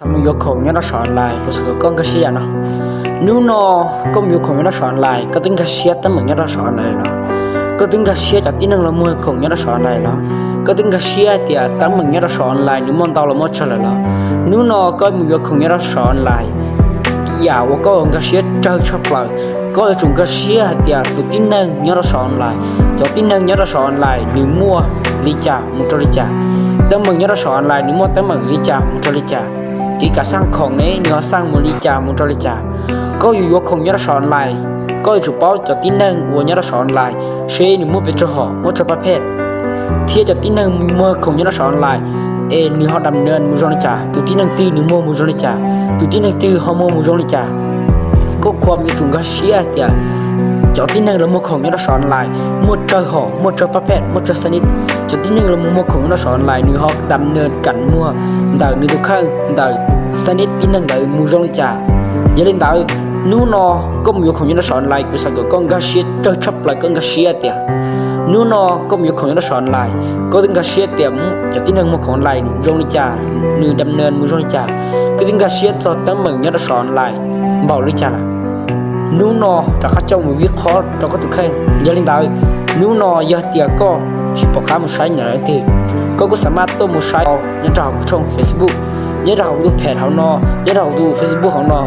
Thaum mus yuav khoom nyob rau saum online, kuv xav kom koj nkag siab yam no. Hnub no koj mus yuav khoom nyob rau saum online, koj twb nkag siab teeb meem nyob rau saum online los? Koj twb nkag siab cov tib neeg los muag khoom nyob rau saum online los? Koj twb nkag siab hais tias teeb meem nyob rau saum online nws muaj ntau los muaj tsawg lawm los? Hnub no koj mus yuav khoom nyob rau saum online, yam uas koj nkag siab tsawg tshaj plaws, koj yuav tsum nkag siab hais tias tus tib neeg nyob rau saum online, cov tib neeg nyob rau saum online nws muaj li cas mus rau li cas, teeb meem nyob rau saum online nws muaj teeb meem li cas mus rau li cas, kev kam xaj khoom ne nws ho xaj mus li cas mus rau li cas. Koj yuav yuav khoom nyob rau saum online, koj yuav tsum paub cov tib neeg uas nyob rau saum online seb nws muaj pes tsawg hom, muaj tsawg pab phej, thiab cov tib neeg muag khoom nyob rau saum online es nws ho dam nees mus zoo li cas, tus tib neeg twg nws muag mus zoo li cas, tus tib neeg twg ho muag mus zoo li cas. Koj kuj yuav tsum nkag siab hais tias cov tib neeg los muag khoom nyob rau saum online muaj tsawg hom, muaj tsawg pab phej, muaj tsawg xa nib, cov tib neeg los muag khoom nyob rau saum online nws ho dam nees kam muag ntawm nws tus kheej ntawm xa nib tib neeg ntawd mus zoo li cas. Yog li ntawd, hnub no koj mus yuav khoom nyob rau saum online, kuv xav kom koj nkag siab tsawg tshaj plaws koj nkag siab tias hnub no koj mus yuav khoom nyob rau saum online, koj twb nkag siab tias cov tib neeg muag khoom online zoo li cas, nws dam nees mus zoo li cas, koj twb nkag siab txog teeb meem nyob rau saum online npaum li cas lawm. Hnub no rov qab coj mus vib qhob rau koj tus kheej. Yog li ntawd, hnub no yog tias koj tsis pom qab mus saib nyiam leej twg, koj kuj xav maj tuaj mus saib nyob rau hauv kuv tshooj Facebook, nyob rau hauv kuv tus page hauv no, nyob rau hauv kuv tus Facebook hauv no.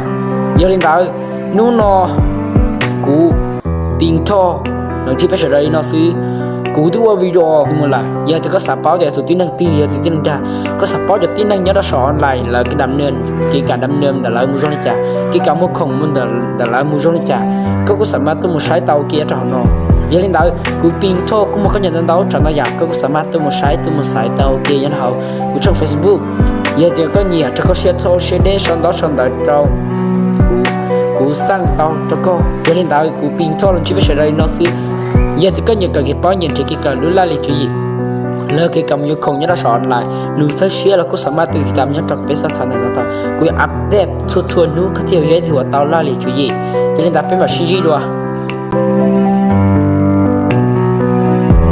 Yog li ntawd, hnub no kuv pib thoj los ntsib peb sawv daws li no xwb. Kuv twb ua video mus lawm, yog tias koj xav paub tias tus tib neeg twg yog tus tib neeg dag, koj xav paub cov tib neeg nyob rau saum online lawv kev dam nees, kev kam dam nees ntawm lawv mus zoo li cas, kev kam muag khoom ntawm lawv mus zoo li cas, koj kuj xav maj tuaj mus saib tau ua ke rau hauv no. Yog li ntawd, kuv pib thoj kuj muaj khaub ncaws ntau ntau tsav ntau yam, koj kuj xav maj tuaj mus saib tuaj mus xaiv tau ua ke nyob rau hauv kuv tshooj Facebook. Yog tias koj nyiam rau koj siab txhoj siab deb sau ntaub sau ntawv rau kuv, kuv xaj tau rau koj. Yog li ntawd, kuv pib thoj los ntsib peb sawv daws li no xwb. Yog tias koj nyiam kawm kev paub, nyiam nrhiav kev kawm lub laj lim tswv yim, los kev kawm mus yuav khoom nyob rau saum online, nws txhawb siab los kuj xav maj tuaj tiv tam nyob rau peb xab tha ntawm no tau. Kuv yuav update txhua txhua hnub koj thiaj yuav ib tug uas tau laj lim tswv yim. Yog li ntawd, peb mam sib ntsib dua.